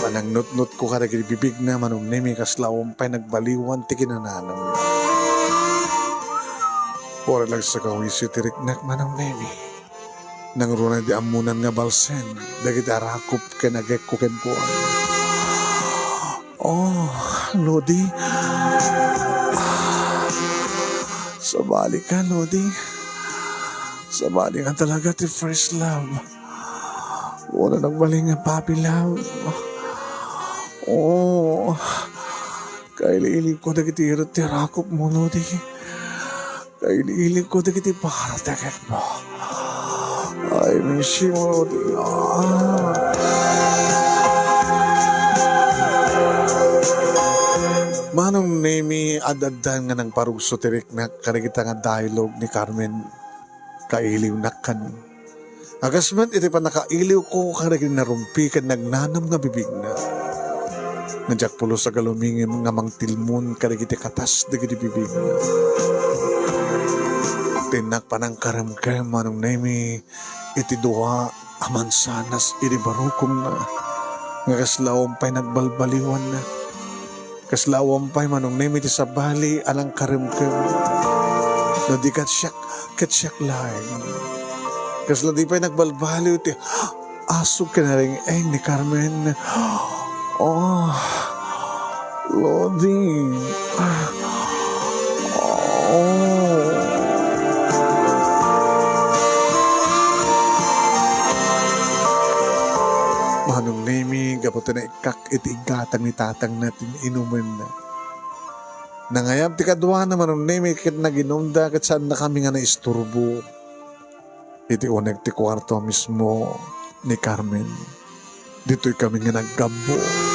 Panangnutnotko kadagiti bibigna, Manong Nemi, kasla awan pay nagbaliwan ti kinananamna. Uray nagsakawisi ti riknak, Manong Nemi. Nangruna di ammonan nga balsen dagiti arakop ken agekko kenkuana. Oh, Lodi. Sabali ka, Lodi. Sabali nga talaga ti first love. Wala nagbalin nga puppy love. Oh, kaili-ili ko dagiti irut ti rakop mo, Lodi. Kaili-ili ko dagiti para ti agekmo. I miss you, Lodi. Ah. Manong Nemi, ad-addan nga nangparugso ti riknak kadagita nga dialogue ni Carmen. Kailiwnak kano. Agasman iti pannakailiwko kadagiti narumpi ken nagnanam nga bibigna. Nga diak pulos a galumingem nga mangtilmon kadagiti katas dagiti bibigna. Ti innak panangkaremkem, Manong Nemi, iti dua a mansanas idi barukomna, nga kasla awan pay nagbalbaliwanna. Kasla awan pay, Manong Nemi, ti sabali a nangkaremkem. No di ket siak, ket siak laeng. Kasla di pay nagbalbaliw ti asog ken areng-eng ni Carmen. Oh, Lodi. Oh. Manong Nemi, gapu ta naikkak iti igatang ni tatangna ti inumenna. Nangayab ti kaduana, Manong Nemi, ket naginumda ket saannakami nga naisturbo. Iti unek ti kuarto mismo ni Carmen, ditoy kami nga naggabbo.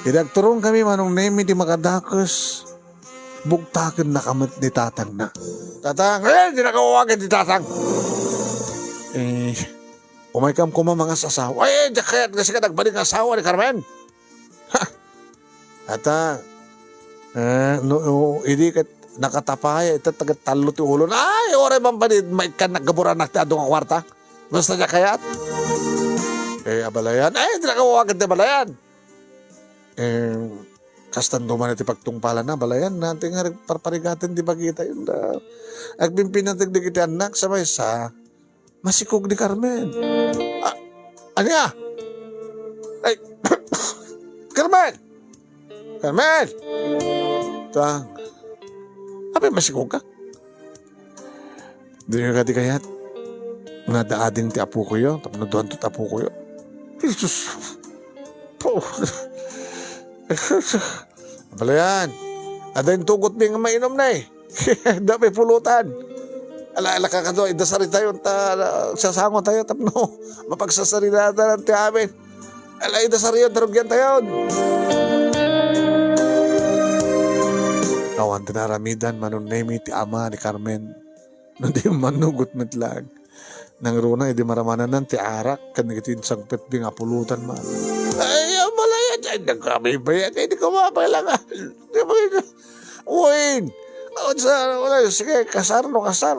Idi agturongkami, Manong Nemi, ti makadakes, bugtakennaka met ni tatangna. "Tatang, eh, dinaka awagen ti tatang." Eh, umaykam koma mangas-asawa. "Ay, diak kayat nga sika nagbalin nga asawa ni Carmen." Ha! Ata, eh, no, no, idi ket nakatapaya, ita taget tallo ti ulo. Ay, uray man padi, maikkan naggaburan nak ti adu nga kuarta. Basta diak kayat. Eh, abalayan. Ay, dinaka awagen ti abalayan. Eh, kastan duman iti pagtungpalanna, abalayan. Nati nga parparigaten ti bagita yun da. Agpimpinateg dagiti annak, sa maysa, masikog ni Carmen. "Ah, ania? Ay, Carmen! Carmen!" "Tang, apay masikog ka?" "Dika kadi kayat nga adda ading ti apokoyo, tapno duanto ti apokoyo?" Jesus! Po! Jesus! Abalayan, adda intugotmi nga mainumna, eh. Adda pay pulutan. Ala, ala, kakadua, idasaritayon ta, ala, sasangotayo tapno mapagsasaridaan ti amin. Ala, idasariyon ta rugiantayon. Awan ti naaramidan, Manong Nemi, ti ama ni Carmen. No di mannugot met laeng. Nangruna idi maramananan ti arak ken dagiti insangpetbi nga pulutan man. Ay, abalayan, ay, nagkabibayag, ay, di ka mapailangan. Di ba, Uy! Awan sa, wala, sige, kasar no kasar.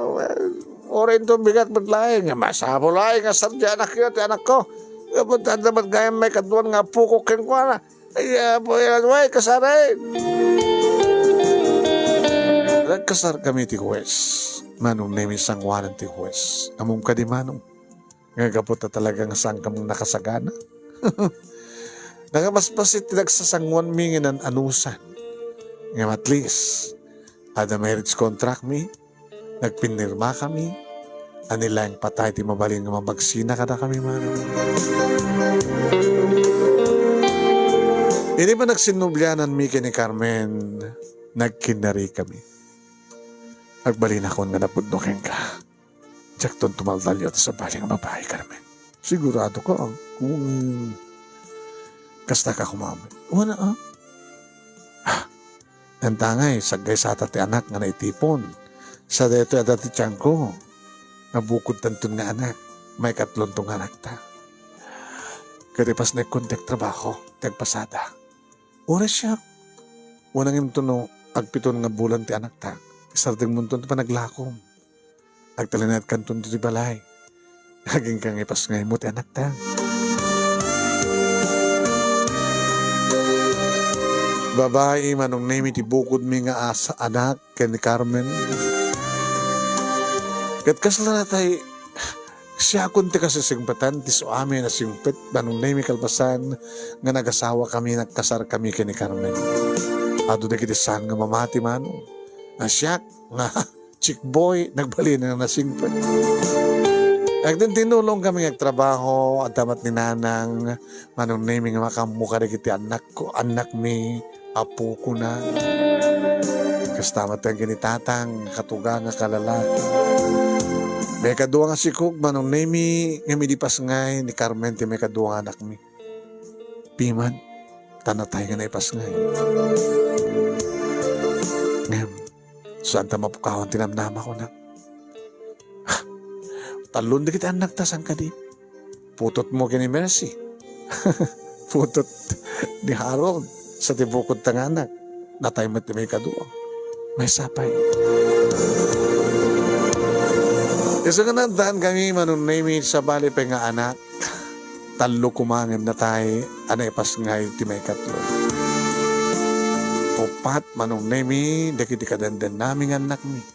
Uray inton bigat met laeng. Masapul laeng nga kasar ti anakyo, ti anakko. Apan adda met gayam maikaduan nga apoko kenkuana. Ay, apo, ay, way, kasar, ay. Nagkasarkami ti huwes. Manong Nemi, sangoanan ti huwes. Ammom kadi, Manong? Nga gapu ta talaga nga saankam nakasagana. Nakabasbasit ti nagsasangoanmi nga nan-anusan. Ngem at least, adda marriage contract mi, nagpinirmakami, ania laeng patay ti mabalin nga mabagsina kadakami, Manong. Idi panagsinnobliananmi ken ni Carmen, nagkinnarikami. Agbalinak nga napudno kenka. Diakton tumaldalyo ti sabali nga babai, Carmen. Sigurado ka, ah, kung kasta ka kumamet. Wala, ah. Ah, enta ngay, saggaysata ti anak nga naitipon. Sa daytoy adda ti tiangko. Nabukodtanton nga anak. Maikatlonto nga anakta. Ket ipasnekkon ti agtrabaho, ti agpasada. Uray siak. Wala ngem no agpiton nga bulan ti anakta. Isardengmonton ti panaglakom. Agtalinaedkanton ti balay. Agingga nga ipasngaymo ti anakta. Babai, Manong Nemi, ti bukodmi nga as-, anak ken ni Carmen. Ket kasla natay siakon ti kasisingpetan ti suami a nasingpet, Manong Nemi, kalpasan nga nagasawakami, nagkasarkami ken ni Carmen. Adu dagiti saan nga mamati, Manong. A siak nga chick boy, nagbalin a nasingpet. Agtintinulongkami nga agtrabaho, adda met ni Nanang, Manong Nemi, nga makaammo kadagiti annakko, annakmi, apokona. Kasta met ken ni Tatang, katuga nga kalalaki. Maikadua nga sikog, Manong Nemi, ngem idi pasngay ni Carmen ti maikadua nga annakmi. Piman, ta natay nga naipasngay. Ngem, saan ta mapukawan ti namnama, kunak. Tallon dagiti annakta, saan kadi? Putotmo ken ni Mercy. Putot ni Harold, sa ti bukodta nga anak. Natay met ti maikadua. Maysa pay. Isu nga naaddankami, Manong Nemi, sabali pay nga anak. Tallo koma ngem natay a naipasngay ti maikatlo. Uppat, Manong Nemi, dagiti kadendennami nga annakmi.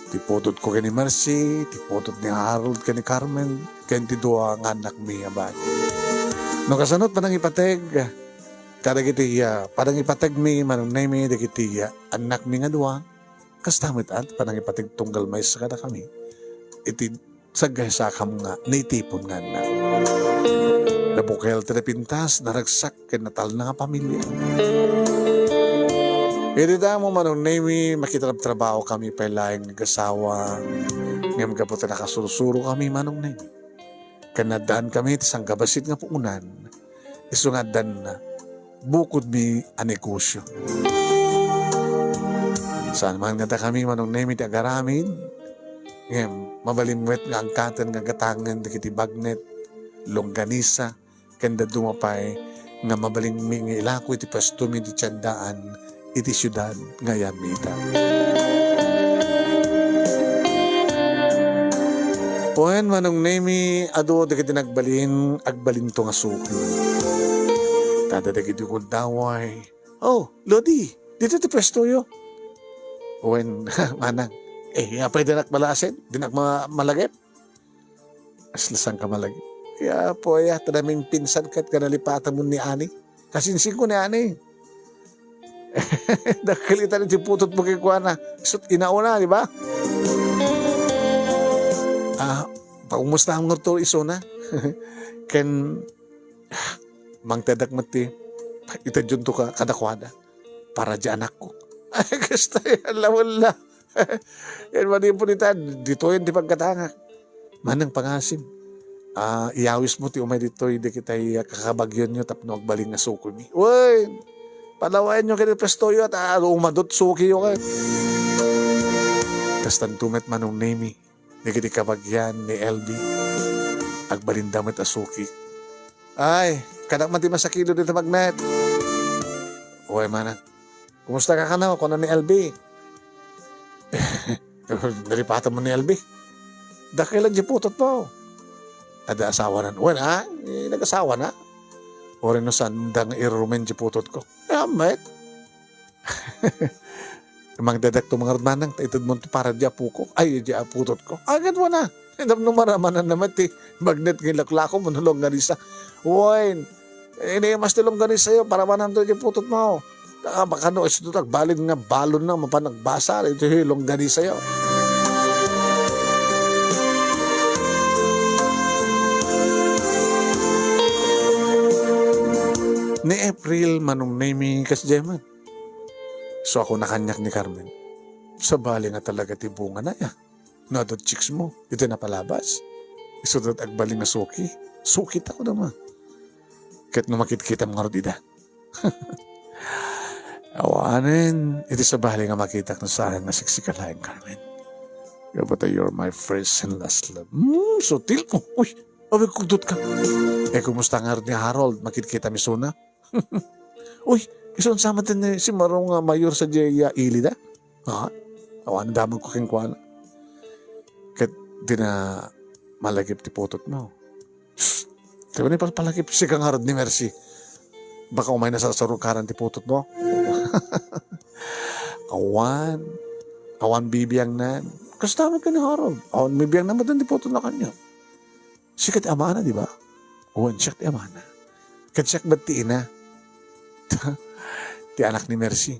Ti putotko ken ni Mercy, ti putot ni Harold ken ni Carmen, ken ti dua nga annakmi a babai. No kasano ti panangipateg kadagiti, ah, panangipategmi, Manong Nemi, dagiti, ah, annakmi nga dua, kasta met ti panangipateg tunggal maysa kadakami iti saggaysakam nga naitipon nga annak. Nabukel ti napintas, naragsak, ken natalna nga pamilia. Iti damo, Manong Nemi, makitrabtrabahokami pay laeng nga agasawa, ngem gapu ta nakasursurokami, Manong Nemi, ken naaddaankami ti sangkabassit nga puonan, isu nga addan bukodmi a negosio. Saan man nga dakami, Manong Nemi, ti agaramid, ngem mabalin met nga agkaten nga gatangen dagiti bagnet, longganisa, ken dadduma pay nga mabalinmi nga ilako iti puestomi ti tiendaan iti siudad nga ayanmi ita. Wen, Manong Nemi, adu dagiti nagbalin, agbalinto nga suki. Kada dagiti kuldaway, "Oh, Lodi, ditoy ti puestoyo." Wen, Manang, eh, apay dinak malasin, dinak ma-, malagip? Asla saan ka malagip. Ya, po, ya, ta naminpinsan ket nga nalipatam ni ani. Kasinsingko ni ani. Dakkel ita ti putotmo kenkuana. Isut' inauna, di ba? Ah, paumusta ngarud isuna. Ken, mangtedak met ti, itedionto ka, kadakuada. Para di anakko. Ay, kasta yan, lawen la. Yan, manipon ita, ditoyen ti pagkatangak. Manang pangasim. Ah, iyawismo ti umay ditoy, dagitay, ah, kakabagionyo tapno agbalin nga sukimi. Wen, palawaenyo ket ti puestoyo, ta, ah, umadut sukiyo ket. Kastanto met, Manong Nemi, dagiti kabagian ni L B. Agbalinda met a suki. Ay, kanak man ti masakilo dita magnet. Uy, Manang. Kumusta ka kano? Kuna ni L B. Nalipatan mo ni L B. Dakkel lang di putotmo. Adda asawanan. Wen, ah, eh, nag-asawana. Uray no saan da nga irumen di putotko. Amet. Mangdedekto mangarud, Manang, ta itedmon ti para di apoko. Ay, di aputotko. Agad wana. Tapno maramanan met ti magnet nga ilaklako mo no longganisa. Wen, inimas ti longganisayo, paramananto iti putotmo. Ta, baka no, isu ti agbalin nga balon na, mapan agbasar, iti longganisayo. Ni April, Manong Nemi, kasdiay met. So, ako nakaniak ni Carmen. Sabali nga talaga ti bunga na, ya. No adda chicks mo, iti napalabas. Isu ti agbalin nga suki. Suki ta, kunam. Ket no makitkitam ngarud ida. Awanen, iti sabali nga makitak no saan nga siksika laeng, Carmen. Gapu ta you're my first and last love. Hmm, sutil. Oh, uy, awi, kugtot ka. Eh, kumusta ngarud ni Harold? Makitkitam isuna? Uy, isu sa met ni simaro nga mayor sa diay ili da? Ha? Awan damagko kenkuana. Ket dina malagip ti putotmo. Shh! Ti palpalagip, sika ngarud ni Mercy. Baka umay nasasarukaran ti putotmo. Awan. Awan bibiangnan. Kasta met ken ni Harold. Awan bibiangnan met ti putotna kaniak. Sika ti amana, di ba? Wen, siak ti amana. Ket siak met ti ina. Ti anak ni Mercy.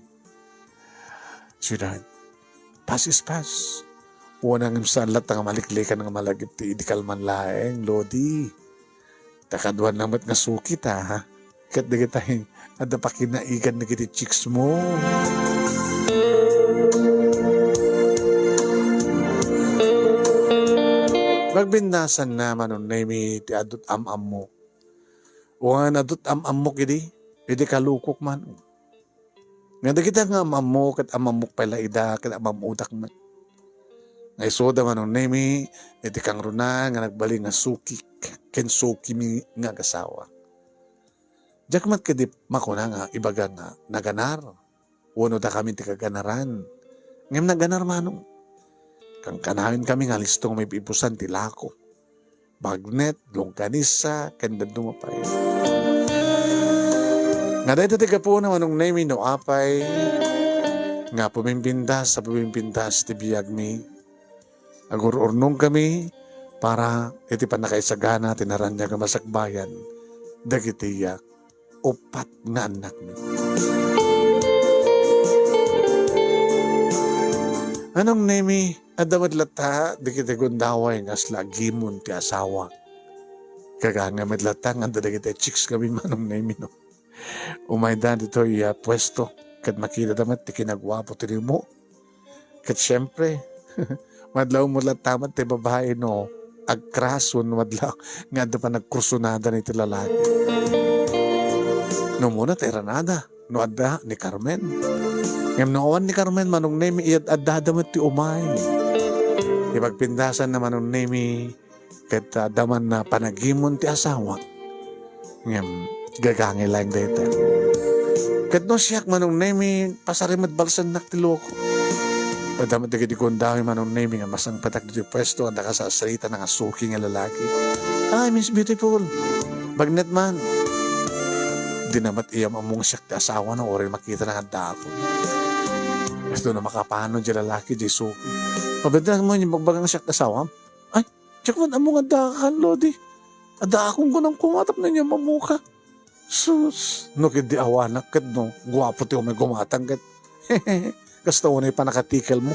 Sweetheart, past is past. Wen, ngem saan latta nga maliklikan nga malagip ti idi kalman laeng, Lodi. Ta kaduana met nga suki ta, ha? Ket dagita, adda pakinaigan dagiti chicks mo. Magbinnasan na, Manong Nemi, ti adut am-ammo. Wen, adut am-ammok idi, idi kalukok man. Nga dagita nga am-ammo ket am-ammok pay la ida ket am-ammodak met. Nga isuda, Manong Nemi, iti kangruna nga nagbalin nga sukik ken sukimi nga agasawa. Diak met kadi makuna nga ibaga nga naganar wenno dakami ti kaganaran. Ngem naganar, Manong. Kankanawen kami nga listo nga maibusan ti lako, bagnet, longganisa, ken dadduma pay. Nga dayta ti gapuna, Manong Nemi, no apay nga pumimpintas a pumimpintas ti biagmi. Agur-urnongkami para iti pannakaisagana ti naraniag a masakbayan dagiti uppat nga annakmi. Manong Nemi, adda met latta dagiti gundaway nga asla agimon ti asawa. Gagangay met latta nga adda dagiti chicks kami, Manong Nemi, no? Umayda ditoy, ah, puesto, ket makitata met ti kinaguapo ti limo. Ket siempre, madlaw mo latta met ti babai no agkrason, madlaw nga adda panagkursunada iti lalaki. No umuna, ta iranada no adda ni Carmen. Ngem no awan ni Carmen, Manong Nemi, iyat-addada met ti umay. Ipagpindasan na, Manong Nemi, ket, ah, adda man a panagimon ti asawa. Ngem gagangay laeng dayta. Ket no siak, Manong Nemi, pasari met balsennak ti loko. Adda met dagiti gundaway, Manong Nemi, nga masangpetak ditoy puesto, adda kasasarita na nga suki nga lalaki. "Ay, Miss Beautiful, bagnet man." Dina met iyam-ammong siak ti asawa no, uray makita na nga addaakon. Isu no makapano di lalaki, di suki. Pabenta mo yung bagbagang siak ti asawa. Ay, diak man ammo nga adda ka, Lodi. Adda akong kunang kumatap na niya mamuka. Sus, no ket di awanak ket no, guapo ti umay gumatang ket. Kasta unay panakatikel mo.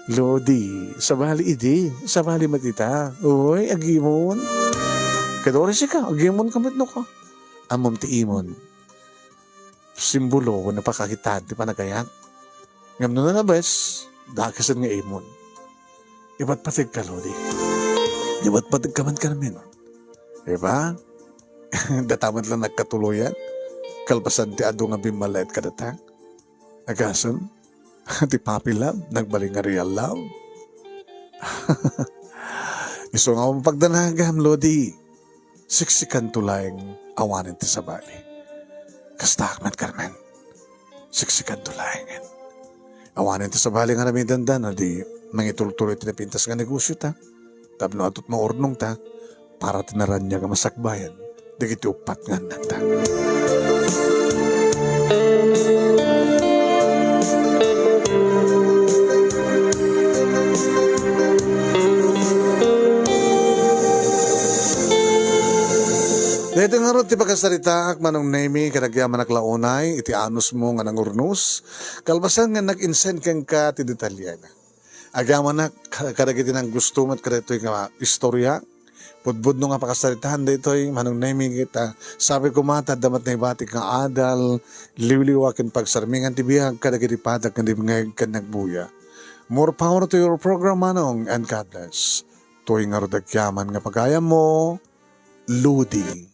Lodi, sabali idi, sabali met ita. Uy, agimon. Kadori sika, agimon ka met no ka. Ammom ti imon. Simbolo wenno pakakitaan ti panagayat. Ngem no nalabes, dakesen nga imon. Ipatpateg ka, Lodi. Ipatpateg ka man, Carmen. Diba? Data met lang nagkatuloyan. Kalpasan ti adu nga bimmalaet kadata. Agasem, ti puppy love, nagbalin nga real love. Isu nga pagdanagam, Lodi. Siksikanto laeng awanen ti sabali. Kastaak met, Carmen. Siksikanto laengen. Awanen ti sabali nga aramidenda no di mangitultuloy ti napintas nga negosio ta. Tapno adut maurnong ta para ti naraniag a masakbayan dagiti uppat nga annakta. Daytoy ngarud ti pakasaritaak, Manong Nemi, ket agyamanak la unay iti anusmo nga nangurnos. Kalpasan nga nag-insend kenka ti detalyena. Agyamanak ka-, kadagiti nanggusto met kadaytoy nga istorya. Pudpudno nga pakasaritaan daytoy, Manong Nemi, ket, ah, sabi koma, ta adda met naibatik nga adal, liwliwa ken pagsarmingan ti biag kadagiti padak nga dimngeg ken nagbuya. More power to your program, Manong, and God bless. Toy ngarud agyaman nga pagayammo, Lodi.